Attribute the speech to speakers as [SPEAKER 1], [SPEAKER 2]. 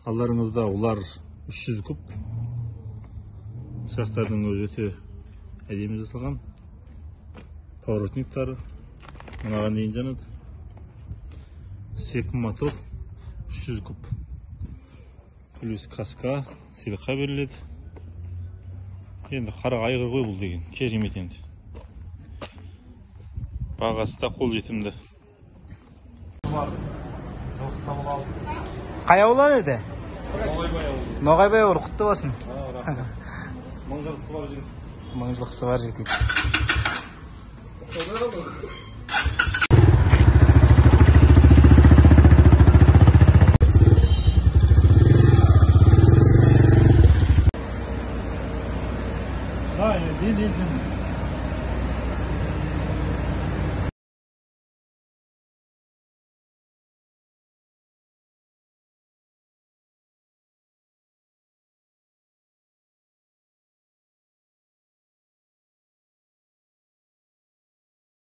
[SPEAKER 1] Алдарыңызда олар 300 куб. Шырақтардың өзі өте әдемі жасалған. Поворотниктары мынаған дейін жанады. Секім мотор 300 куб. Плюс каска сыйлыққа беріледі. Енді қара айғыр ғой бұл деген, керемет енді. Бағасы да қолжетімді.
[SPEAKER 2] Қай ауылдан еді?
[SPEAKER 1] Ноғайбай ауылы.
[SPEAKER 2] Ноғайбай ауылы, құтты болсын.
[SPEAKER 1] Мың жылқысы бар жігіт.
[SPEAKER 2] Мың жылқысы бар жігіт дейді.